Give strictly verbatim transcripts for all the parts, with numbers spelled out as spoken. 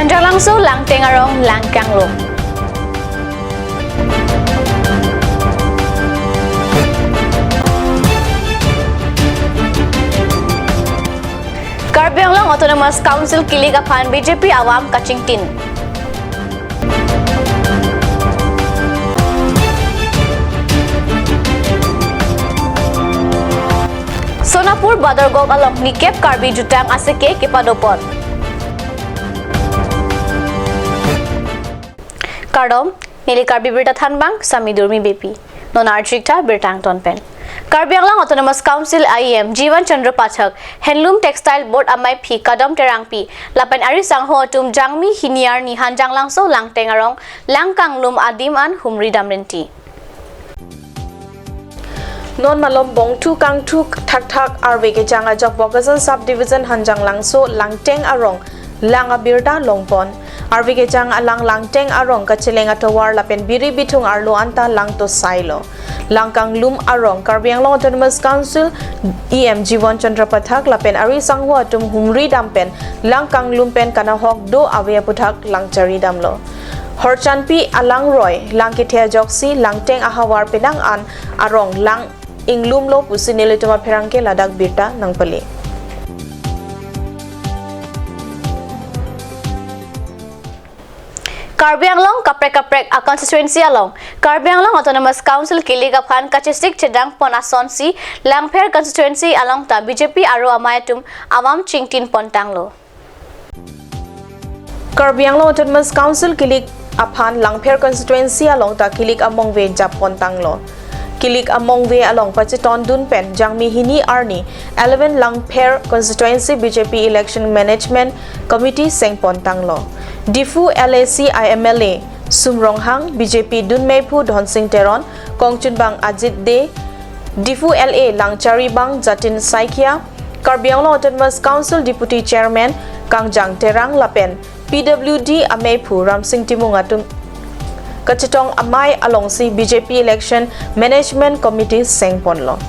Hanjanglangso, Langteng arong, Langkanglum. Karbi Anglong Autonomous Council kilik aphan B J P awam kachingtin. Sonapur Badargok along nikep Karbi jutang aseke kepadopon. Kardom, neli Karbi Birta thanbang, Sami Durmi Beypi. Non arjik tha birta angton pen. Karbi Anglong Autonomous Council E M Jiwan Chandra Pathak, Handloom Textile Board amaiphi Kadom Terangpi, lapen ari sangho atum Jangmi hini arni Hanjanglangso, Langteng arong, Langkanglum adim an humri damrinti. Non malom bongthu kangthu thakthak arve kejang ajok Bokajan Sub Division Hanjanglangso, Langteng arong lang abirta longpon. Arve kejang alang Langteng arong kacheleng atovar lapen biri bithung arlo anta langtosailo. Langkanglum arong Karbi Anglong Autonomous Council E M Jiwan Chandra Pathak lapen ari sangho atum humri dam pen Langkanglum pen kanahok do ave aputhak lang chari damlo. Horchanpi alangroi lang kethe ajoksi Langteng ahavar penang an arong lang inglumlo pusi nelitum apherangke ladak birta nangpale. Karbi Anglong kaprek kaprek a-constituency along Karbi Anglong Autonomous Council kilik aphan kachesik chedangpon asonsi Langpher constituency along ta B J P aro amei atum awam chingtinpon tanglo. Karbi Anglong Autonomous Council kilik aphan Langpher constituency along ta kilik amongve jappon tanglo. Kilik amongve along pachetondun pen Jangmi hini arni eleven Langpher constituency B J P Election Management Committee sengpon tanglo. Diphu L A C I M L A Sum Ronghang, B J P dunmeiphu Dhonsing Teron, kongchunbang Ajit Dey, Diphu L A langcharibang Jatin Saikia, Karbi Anglong Autonomous Council Deputy Chairman Kangjang Terang lapen P W D ameiphu Ramsing Timung atum kachetong amei alongsi B J P Election Management Committee sengponlo.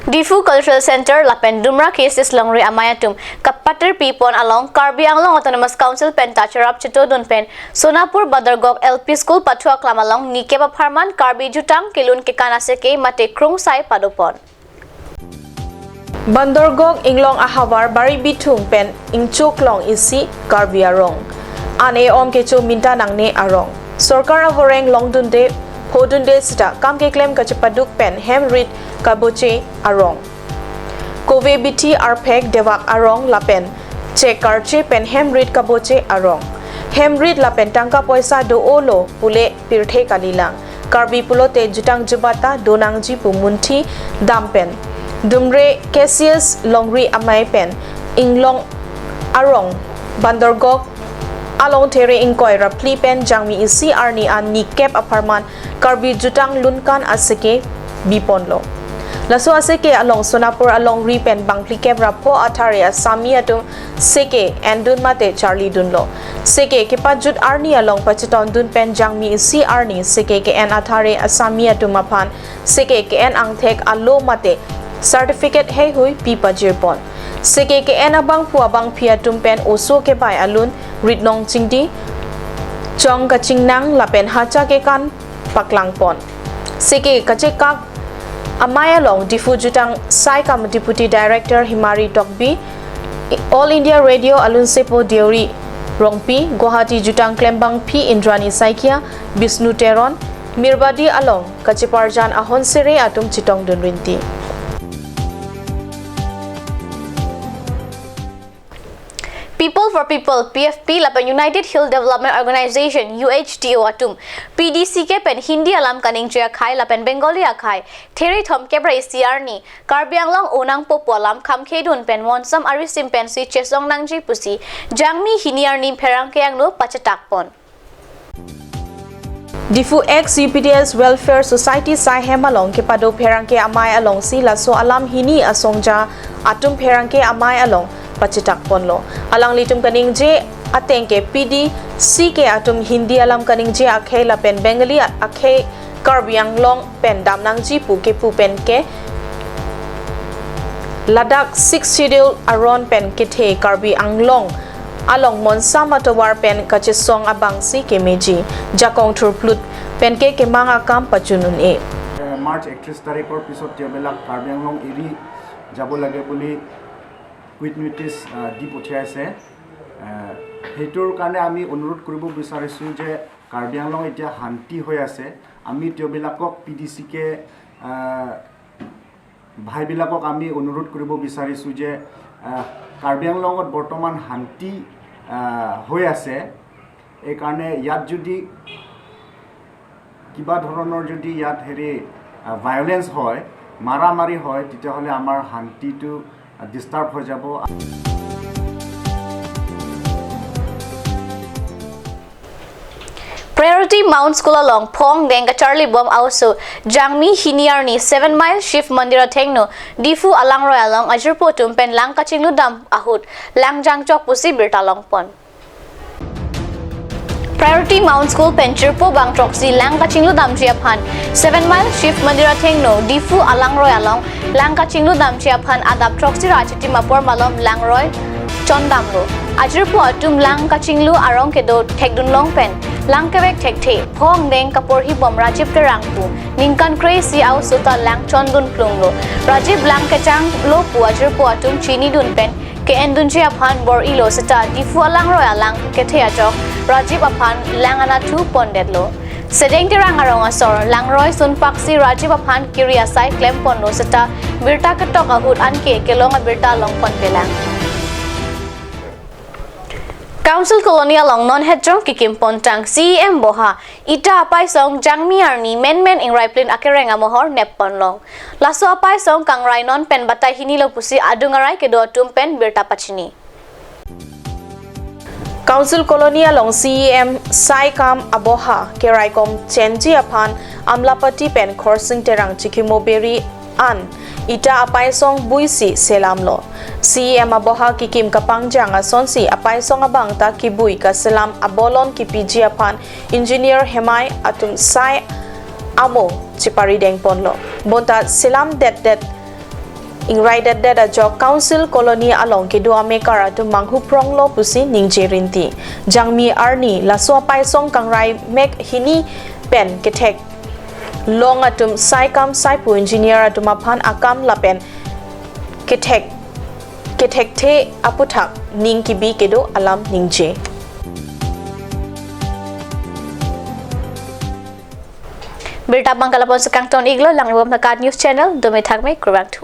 Diphu Cultural Centre lapen Dumra K C S Longri amei atum kapatirpipon along Karbi Anglong Autonomous Council pen ta cherap chetodun pen Sonapur Badargok L P School pathu aklam along nikep apharman Karbi jutang kelun kekan aseke mate krungsai padopon. Badargok inglong ahavar bari bithung pen ingchoklong isi Karbi arong. An e-om kecho minta nangne arong. Sorkar avoreng longdunde, phodunde sita kam keklem kachepaduk pen hem rit kaboche arong. Kove bithi arphek devak arong lapen chek karche pen hem rit kaboche arong. Hem rit lapen tangka poisa do-olo pule pirthe kalilang. Karbi pulote jutang jubata donangji pu munthi dam pen Dumra K C S Longri amei pen inglong arong Badargok along there ingkoi ra phli pen Jangmi isi arni an nikep apharman Karbi jutang lunkan aseke biponlo. Laso aseke along Sonapur alongri pen bang phlikep ra pho athare Assami atum seke endun mate charlidunlo. Seke kepajut arni along pachetondun pen Jangmi isi arni seke ke-en athare Assami atum aphan seke ke-en angthek alo mate certificate heihui pi pajirpon. Seke ke-en abangphu abangphi atum pen oso kebai alun ritnong chingdi, chong kachingnang lapen hacha kekan paklangpon. Seke kachekak amei along Diphu Jutang Saikam Deputy Director Himari Tokbi, All India Radio alunsepo Deori Rongpi, Guwahati Jutang Klembangpi Indrani Saikia, Bishnu Teron, Mirbadi along kacheparjan ahon sere atum chetongdun rinti. People for People, P F P lapen United Hill Development Organization, U H D O atum P D C K pen Hindi alam kaningje akhei lapen Bengali akhei there thomkep ra isi arni Karbi Anglong onangpo pu alam khamkhedun pen monsam arisim pensi chesong nangji pusi Jangmi hini arni pherangke angno pachetakpon. Diphu ex U P D S Welfare Society saihem along kepado pherangke amei alongsi laso alam hini asongja atum pherangke amei along pachetakponlo. Alanglitum kaningje ateng ke P D C K atum Hindi alam kaningje akhei lapen Bengali akhei Karbi Anglong pen damnangji pu kepu pen ke Ladak Sixth Schedule aron pen kethe Karbi Anglong along monsam atovar pen kachesong abangsi kemeji, jakong thurphlut penke kemang akam pachun un-e. March একত্ৰিছ তাৰিখৰ পিছত তেওঁবিলাক কাৰ্বি আংলং এৰি যাব লাগে বুলি quick notice দি পঠিয়াইছে। সেইটোৰ কাৰণে আমি অনুৰোধ কৰিব বিচাৰিছোঁ যে কাৰ্বি আংলং এতিয়া শান্তি হৈ আছে। আমি তেওঁবিলাকক পি ডি চি কে ভাইবিলাকক আমি অনুৰোধ কৰিব বিচাৰিছোঁ যে কাৰ্বি আংলঙত বৰ্তমান শান্তি হৈ আছে। এইকাৰণে ইয়াত যদি কিবা ধৰণৰ যদি ইয়াত হেৰি ভায়লেঞ্চ হয়, মাৰামাৰি হয়, তেতিয়াহ'লে আমাৰ শান্তিটো ডিষ্টাৰ্ব হৈ যাব। Priority Mount School along phong deng kacharli bom aoso Jangmi hini arni seven mile Shiv Mandir athengno Diphu alangroi along ajirpo atum pen lang kachingludam ahut lang jangchok pusi birta longpon. Priority Mount School pen jirpo bang throksi lang kachingludamji aphan seven mile Shiv Mandir athengno Diphu alangroi along lang kachingludamji aphan adap throksi ra chitim apor malom langroi chondamlo. Ajirpo atum lang kachinglu arong kedo thekdunlong pen lang kevek thekthe phong deng kaporhi bom Rajib Terang pu ningkan kre-isi aoso ta lang chondun plunglo. Rajib lang kechanglo pu ajirpo atum chinidun pen ke-endunji aphan bor-ilo seta Diphu alangroi alang kethe ajok Rajib aphan lang anathu pondetlo. Sedeng Terang arong asor langroi sunpaksi Rajib aphan kiri asai klemponlo seta birta ketok ahut anke kelong abirta longponpelang. Council Colony along non hetjong kikim pontang C E M aboha ita apaisong Jangmi arni menmen ingrai plin akereng amohor nepponlong. Laso apaisong kangrai non pen batai hinilo pusi adung arai kedo atum pen birta pachini. Council Colony along C E M Saikam aboha keraikom chenji aphan Amlapati pen Khorsing Terang chikimo beri an ita apaisong buisi selamlo. C E M aboha kikim kapangjang asonsi apaisong abang ta kibui kaselam abolon kipiji aphan engineer hemai atum sai amo chipari dengponlo. Bonta selam detdet ingrai detdet ajok Council Colony along kedo amekar atum manghupronglo pusi ningje rinti. Jangmi arni laso apaisong kangrai mek hini pen kethek long atum Saikam saipu engineer atum aphan akam lapen kethek kethekthe aputhak ning kibi kedo alam ningje. Birta abang kalapon sekangton iglo lang ibom thakat news channel dome thakme kurvangthu.